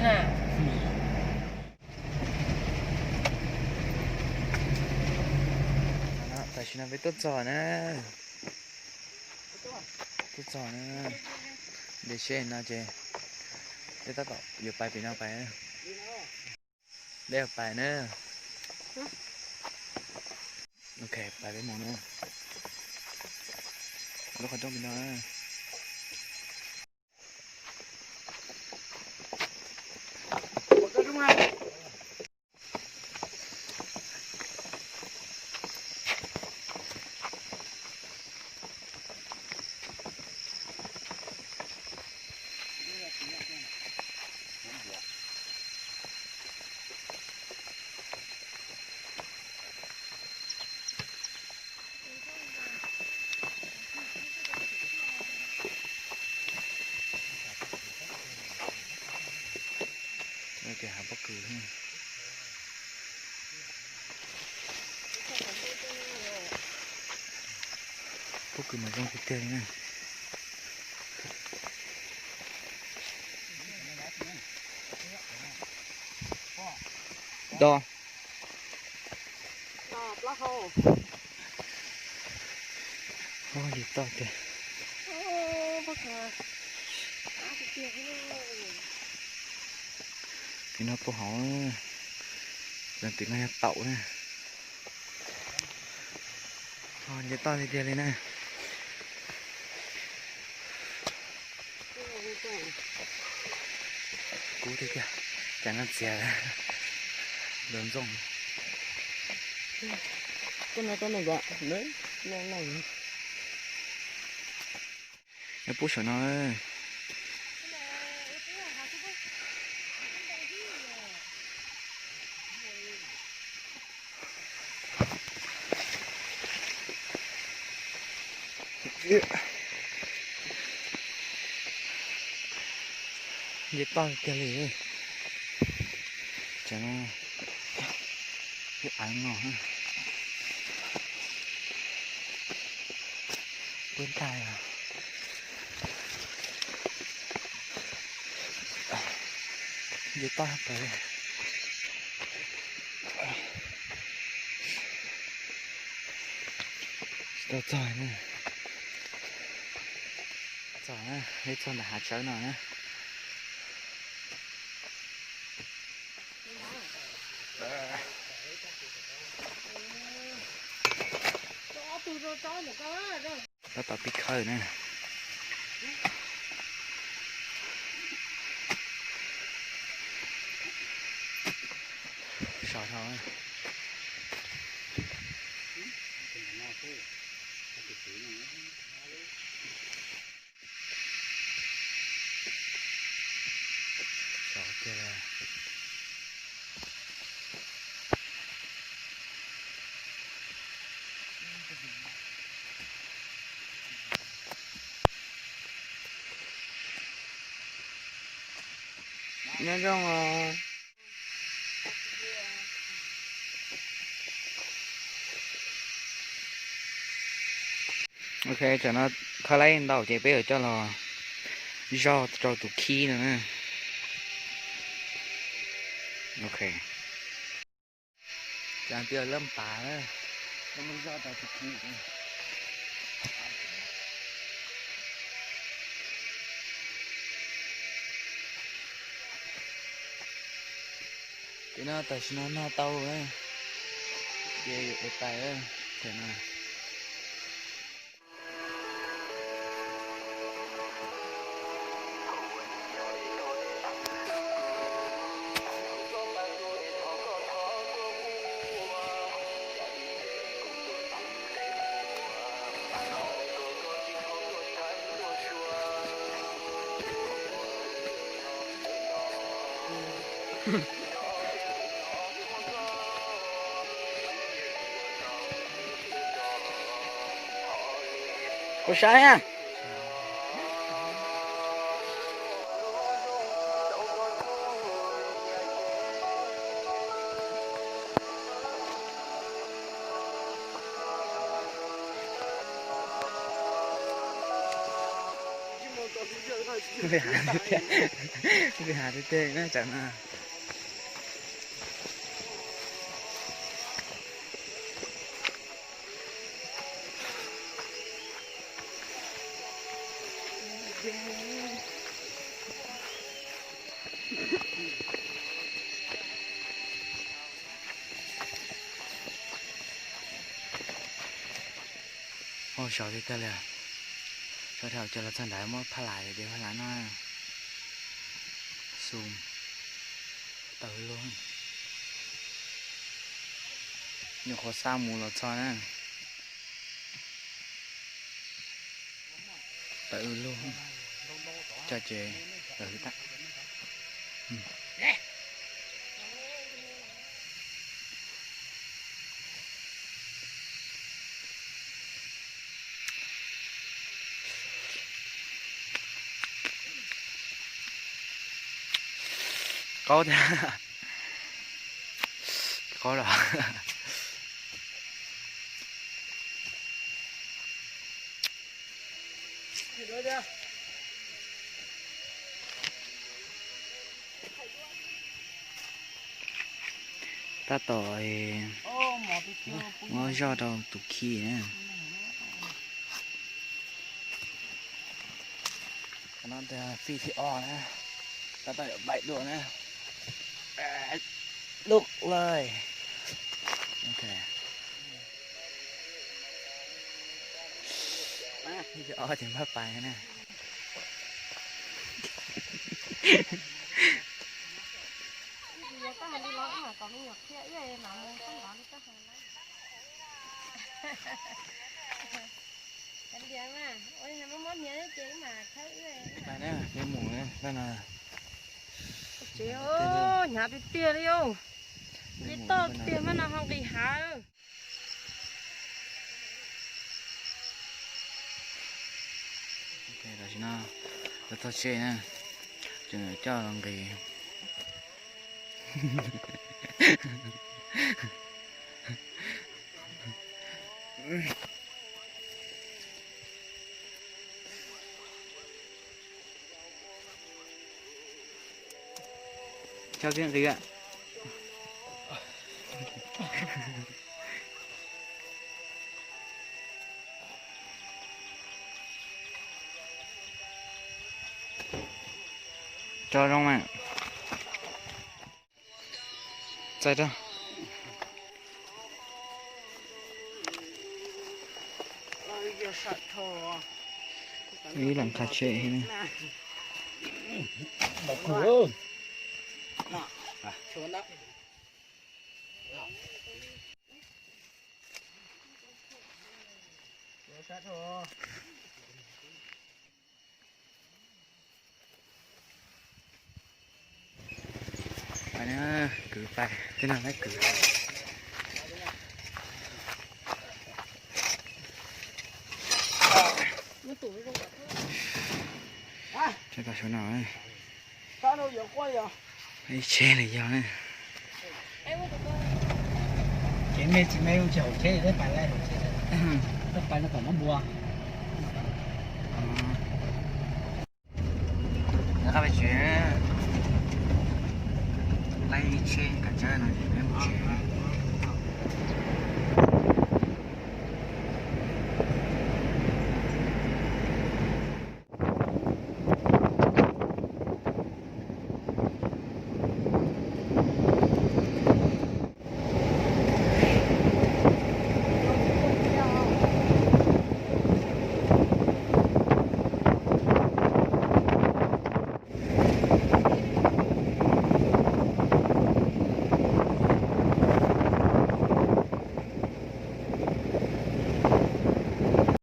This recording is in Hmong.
Tam sim no peb tuaj txog na, tuaj txog na, de seb no ces peb tab tom yuav pais pem no pais, peb yuav pais na. Ok, pais peb mus na, lub qhov rooj pem no na. Ces hav pob kws, pob kws mas zoo tiag tiag li na. Do Ua li toj tiag. Tim no puag hauv, tim no yog taum na. Nce toj tiag tiag li na. Kub tiag tiag, cas no txias, nrov ntxooj. Nyob pub saum no. Nce toj tiag li. Ces no ib av no puab ntaj, nce toj pais. Tsis tau txog na. Txog na, peb txog ntawm hav tsawb no na. Tab tom pib khawb na. Sov dhau. Sov tiag. Nyob zoo os. Ok, tam no khawb laib ntau ces peb yuav coj los zoj rau tus khib no na. Ok. Tam no twb yog lab pas na, muab zoj rau tus khib. Ces no tam sim no noj tau na, ces yuav ev pais na, tam no. Kuv saib na. Peb hav tiag tiag, peb hav tiag tiag na tsam no. Ua sov tiag tiag li. Sov dhau cov los txog nrad muab phaj las diav phaj las no. Xum tawm lug. Nyuam qhuav xa mus los txog na. Tawm lug. Coj ces tawm lug tag. Qaub thiab. Qaub los. Tab tom muab zoj rau tus khi na. Qhov no fij thib ob na, tab tom yuav paib dua na. Lub lawm. Fij thib ob ces npaj pais na. Pais na, peb mus na, no. Tsev, hnyav tiag tiag li os. Nce toj tiag mas no ho nqis hav. Tam sim no los txog tsev na, tseem coj los nqis. Coj kiag nqis a. Tso zoo mas. Txaij rau. Ib leeg qha tshem thiab ne. Pais na, kwv pais, tib neeg lawv kwv. Tsev tau saum no, ib tsheb li yog na. Ces me tsis me tsis haum tsheb, peb pais laij haum tsheb, peb pais no kom muab npua. Qab peb tsev, laij tsheb kav tsawb no ces peb mus tsev.